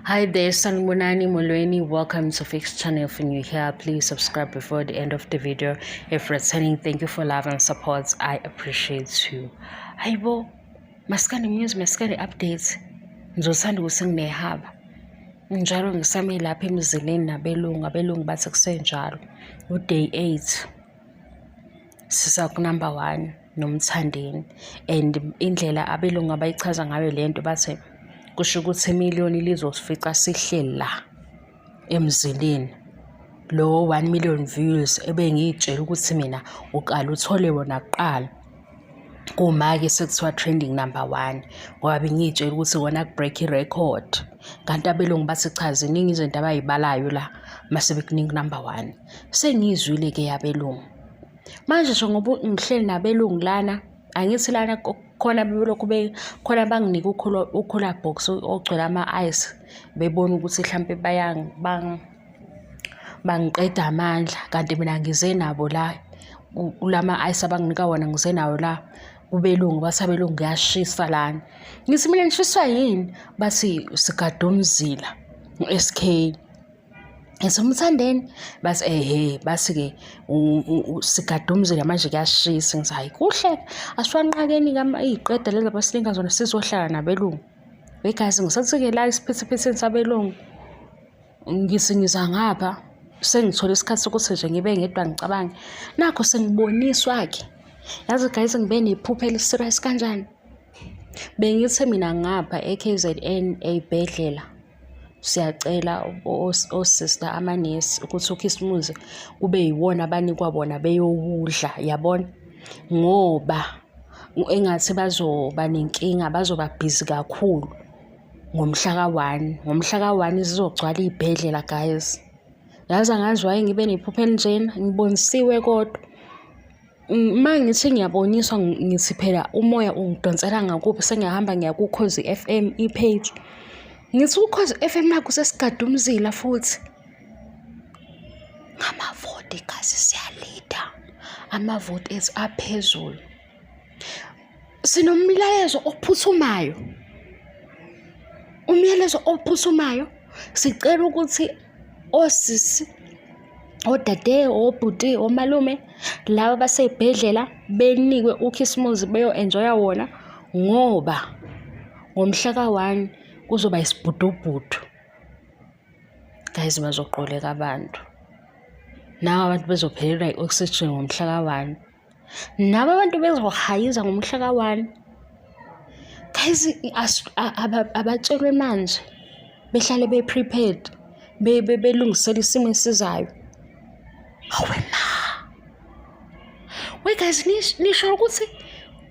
Hi there, Sanibonani Molweni. Welcome to Fix Channel. If you're new here, please subscribe before the end of the video. If returning, thank you for love and support. I appreciate you. Hayibo, maskandi news, maskandi updates. Ngizothanda ukuthi nginehaba. Njalo ngisame lapha emzileni nabelungu, abelungu bathi kusenjalo. U-day 8 sisaku-number 1 noMthandeni and indlela abelungu abayichaza ngayo le nto bathe kusho ukuthi imiliyoni lizosifica sihleli la emzileni lo 1 million views ebengiyitshela ukuthi mina uqala uthole wona kuqala kuma-ke sekuthiwa trending number one ngoba bengiyitshela ukuthi wona ku-break i-record kanti abelungu bathi cha ziningi izinto abayibalayo la mase bekuningi number one sengiyizwile-ke yabelungu. Manje nje ngoba ngihleli nabelungu lana, angithi lana khona belokhu khona banginika u-cooler box ogcwele ama-ice, bebona ukuthi hlampe bangiqeda amandla kanti mina ngize nabo la kulama-ice abanginika wona ngize nawo la kubelungu, bathi abelungu kuyashisa lana. Ngithi mina nishiswa yini? Bathi sigade umzila u-S_K. Ngisemthandeni bathi ehe bathi-ke sigade umzila manje kuyashisa. Ngithi hhayi kuhle asiwanqakeni-ke iy'qeda lezi abasinika zona sizohlala nabelungu. We guys ngisathi-ke la esiphithiphithini sabelungu ngithi ngiza ngapha sengithole isikhathi sokuthi nje ngibe ngedwa ngicabange. Nakhu sengiboniswa-ke. Yazi guys ngibe nephupho eli-serious kanjani. Bengithi mina ngapha e-K_Z_N ey'bhedlela Siyacela osista amanesi ukuthi ukhisimuzi kube yiwona abanikwa bona beyowudla, yabona? Ngoba engathi bazoba nenkinga, bazoba bhizi kakhulu ngomhla ka-one. Ngomhla ka-one zizogcwala iy'bhedlela guys. Yazi angazi why ngibe nephupho elinjena, ngibonisiwe kodwa. Uma ngithi ngiyaboniswa ngithi phela umoya ungidonsela ngakuphi sengiyahamba ngiya kuKhozi F_M i-page. Ngithi kuKhozi F_M nakhu sesigade umzila futhi. Ngamavoti gazi siyalida, amavoti ethu aphezulu. Sinomlayezo ophuthumayo, umyalezo ophuthumayo. Sicela ukuthi osisi odade, obhuti, omalume laba basey'bhedlela benikwe ukhisimuzi beyo-enjoy-a wona ngoba ngomhla ka-one kuzoba isibhudubhudu. Guys, bazoqoleka abantu. Nawe abantu bezophelelwa i-oxygen ngomhla ka-one. Nabo abantu bezohayiza ngomhla ka-one. Guys, abatshelwe manje behlale be-prepared belungisela isimo esizayo. Hawe ma. We guys, nisho ukuthi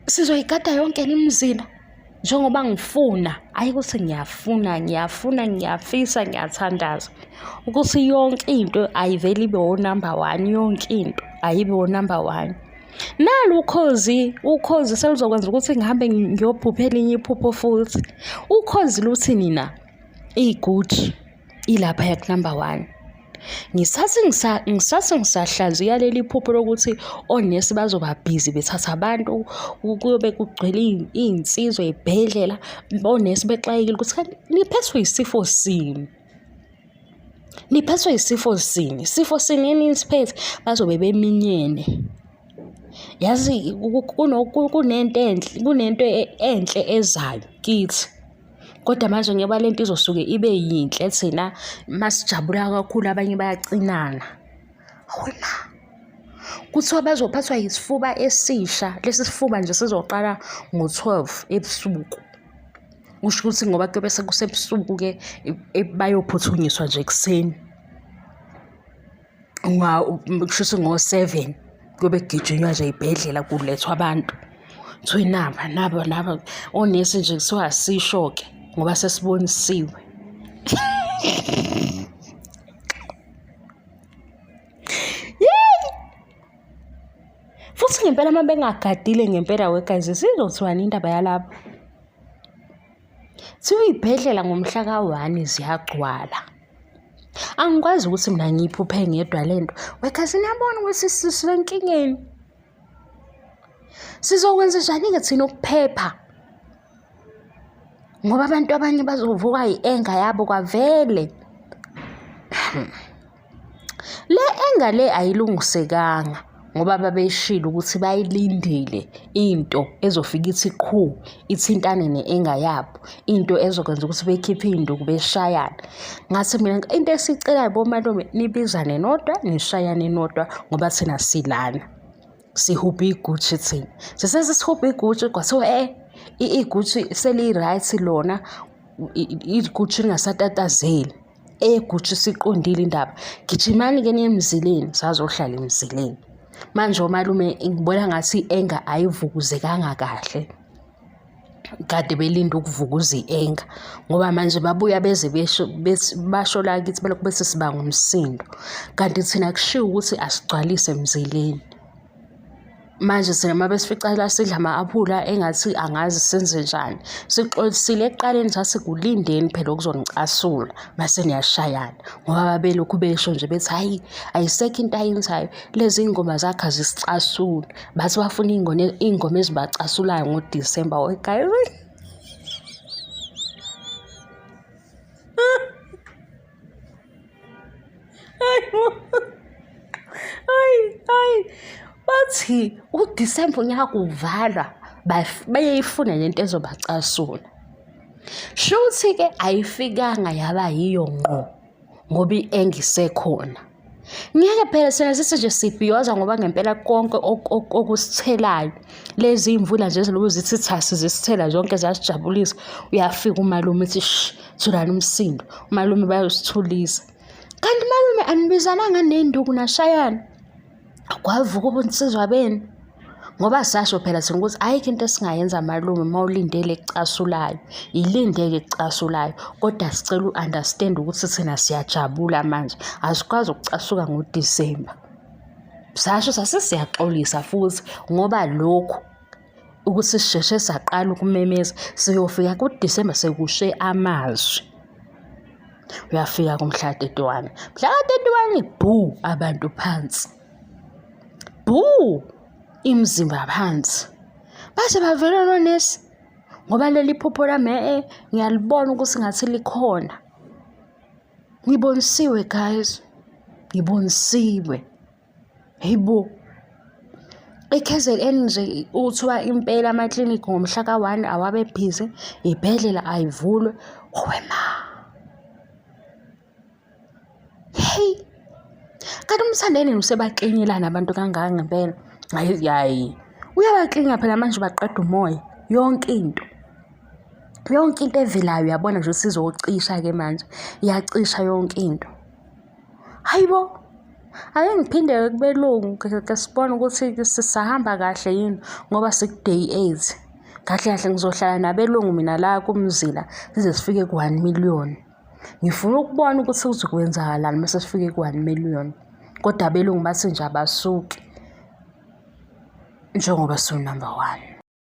sizoyigada yonke lemizila njengoba ngifuna, hhayi ukuthi ngiyafuna, ngiyafuna, ngiyafisa, ngiyathandaza ukuthi yonke into ayivele ibe o-number one, yonke into ayibe o-number one. Nalu ukhozi, ukhozi seluzokwenza ukuthi ngihambe ngiyophupha elinye iphupho futhi. Ukhozi luthi nina iy'Gucci ilaphaya ku-number one. Ngisathi ngisathi ngisahlaziya leli phupho lokuthi onesi bazoba bhizi bethatha abantu kuyobe kugcwele iy'nsizwa ey'bhedlela, onesi bexakekile ukuthi kanti niphethwe yisifo sini? Niphethwe yisifo sini? Sifo sini enisiphethe? Bazobe beminyene. Yazi kunento enhle, kunento enhle ezayo kithi. Kodwa manje ngoba le nto izosuke ibe yinhle thina masijabula kakhulu abanye bayacinana. Hawe ma, kuthiwa bazophathwa yisifuba esisha, lesi sifuba nje sizoqala ngo-twelve ebusuku. Kusho ukuthi ngoba kuyobe sekusebusuku-ke bayophuthunyiswa nje ekuseni. Kushuthi ngo-seven kuyobe kugijinywa nje ey'bhedlela kulethwa abantu. Kuthiwe naba naba naba, onesi nje kuthiwa asisho-ke ngoba sesibonisiwe. Yeyi! Futhi ngempela uma bengagadile ngempela we guys, izothiwani indaba yalaba? Kuthiwa iy'bhedlela ngomhla ka-one ziyagcwala. Angikwazi ukuthi mina ngiyiphuphe ngedwa le nto. We guys niyabona ukuthi sisenkingeni. Sizokwenza njani-ke thina ukuphepha? Ngoba abantu abanye bazovuka i-anger yabo kwavele. Le anger le ayilungisekanga ngoba babeshilo ukuthi bayilindile into ezofika ithi qhu ithintane ne-anger yabo, into ezokwenza ukuthi bekhiphe iy'nduku beshayane. Ngathi mina into esiyicelayo bomalume nibizane nodwa nishayane nodwa ngoba thina silana. Sihubha iGucci thina. Sisese sihubha iGucci kwathiwa iGucci seliyi-right lona iGucci lingasatatazeli. EyeGucci siqondile indaba. Gijimani-ke niye emzileni, sazohlala emzileni. Manje omalume ngibona ngathi i-anger ayivukuzekanga kahle. Kade belinde ukuvukuza i-anger ngoba manje babuya beze besho basho la kithi balokhu bethi sibanga umsindo. Kanti thina kushiwo ukuthi asigcwalise emzileni. Manje thina uma besifica la sidla ama-aphula engathi angazi senzenjani. Sixolisile ekuqaleni sathi kulindeni phela okuzonicasula mase niyashayana ngoba babelokhu besho nje bethi hhayi ayisekho into ayenzayo lezi iy'ngoma zakhe azisicasuli. Bathi bafuna iy'ngoma ezibacasulayo ngoDisemba. Oh guys. Hayi, hayi. Bathi uDisemba unyaka uvalwa bayayifuna lento ezobacasula. Shuthi-ke ayifikanga yaba yiyo ngqo ngoba i-anger isekhona. Ngeke phela sina sithi nje sibhiyoza ngoba ngempela konke okusithelayo lezi iy'mvula nje eziloku zithi thasi zisithela zonke ziyasijabulisa. Uyafika umalume ethi shi thulani umsindo, umalume bayosithulisa. Kanti malume anibizananga nenduku nashayana, kwavuka ubunsizwa benu. Ngoba sasho phela thina ukuthi ayikho into esingayenza malume uma ulindele ekucasulayo, yilinde-ke ekucasulayo kodwa sicela u-understand ukuthi thina siyajabula manje, asikwazi ukucasuka ngoDisemba. Sasho sase siyaxolisa futhi ngoba lokhu ukuthi sisheshe saqala ukumemeza siyofika kuDisemba sekushe amazwi. Uyafika kumhla ka-31, mhla ka-31 bhu abantu phansi, bhu imizimba phansi. Baze bavela nonesi ngoba leli phupho lami e-e ngiyalibona ukuthi ngathi likhona. Ngibonisiwe guys, ngibonisiwe. Hhayi bo! E-K_Z_N nje kuthiwa impela amaklinikhi ngomhla ka-one awabe bhizi, iy'bhedlela ay'vulwe. Hhawe ma! Hheyi! Kanti uMthandeni usebaklinyelani abantu kangaka ngempela? Hhayi hhayi, uyabaklinya phela manje ubaqeda umoya, yonke into. Yonke into evelayo uyabona nje ukuthi izocisha-ke manje, iyacisha yonke into. Hhayi bo! Ake ngiphinde-ke kubelungu ke sibone ukuthi sisahamba kahle yini ngoba siku-day 8. Kahle kahle ngizohlala nabelungu mina la kuMzila size sifike ku-one million. Ngifuna ukubona ukuthi kuzokwenzakalani uma sesifike ku-one million. Kodwa abelungu bathi nje abasuki njengoba siwu-number one.